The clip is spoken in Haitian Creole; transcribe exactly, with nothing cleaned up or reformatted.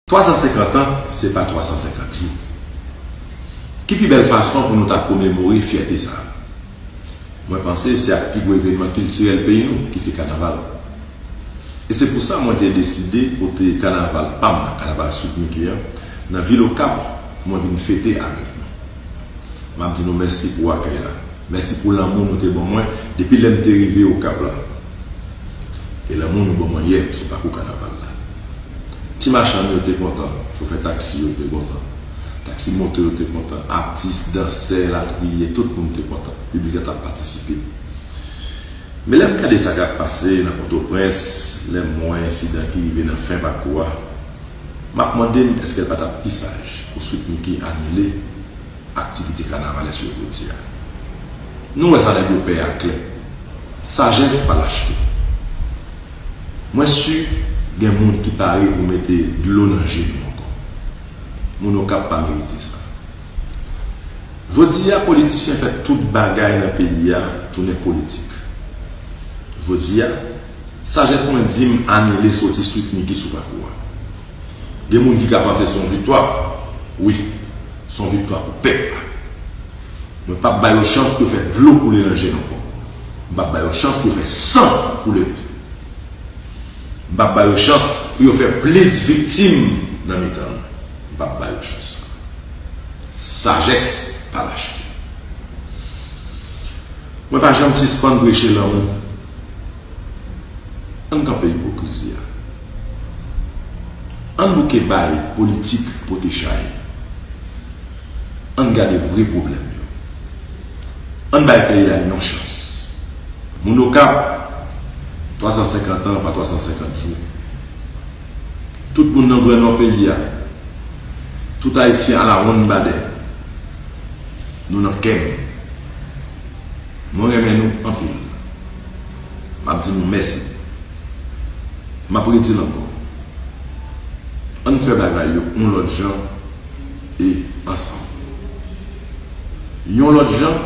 Twa san senkant an, se pa twa san senkant jou. Ki pi bèl fason pou nou ta komemore fyète sa a? Mwen panse se ak pi gwo evènman kiltirèl peyi nou, ki se kanaval. E se pou sa mwen te deside pote kanaval pa m nan, kanaval Sweet Micky an, nan vil Okap pou mwen vin fete avèk nou. M ap di nou mèsi pou akèy la. Mèsi pou lanmou nou te ban mwen depi lè m te rive Okap la. E lanmou nou ban mwen yè sou pakou kanaval la. Ti machann yo te kontan, chofè taksi yo te kontan, taksi motè yo te kontan, atis, dansè, latriye, tout moun te kontan. Piblik la t ap patisipe. Men lè m gade sa k ap pase nan Pòtoprens, lè m wè ensidan ki rive nan fen pakou a, m ap mande m èske l pa t ap pi saj pou Sweet Micky anile aktivite kanavalès yo jodi a. Nou wè sa nèg yo pè a klè. Sajès pa lachte. Mwen si gen moun ki pare pou mete dlo nan je nou ankò. Moun Okap pa merite sa. Jodi a, politisyen fè tout bagay nan peyi a tounen politik. Jodi a, sajès mwen di m anile soti Sweet Micky sou pakou a. Gen moun ki ka panse se yon viktwa. Wi, se yon viktwa pou pèp la. Mwen p ap ba yo chans pou yo fè dlo koule nan je n ankò. M p ap ba yo chans pou yo fè san koule. M p ap ba yo chans pou yo fè plis viktim nan mitan nou. M p ap ba yo chans. Sajès pa lachte. Mwen pa janm sispann preche lanmou. Ann kanpe ipokrizi a. Ann bouke bay politik pote chay. Ann gade vre pwoblèm yo. Ann bay peyi a yon chans. Moun Okap, twa san senkant an pa twa san senkant jou. Tout moun nan grannò peyi a, tout Ayisyen alawonnbadè, nou nan kè m. Mwen renmen nou anpil. M ap di nou mèsi. M ap redi l ankò. Ann fè bagay yo yon lòt jan e ansanm. Yon lòt jan,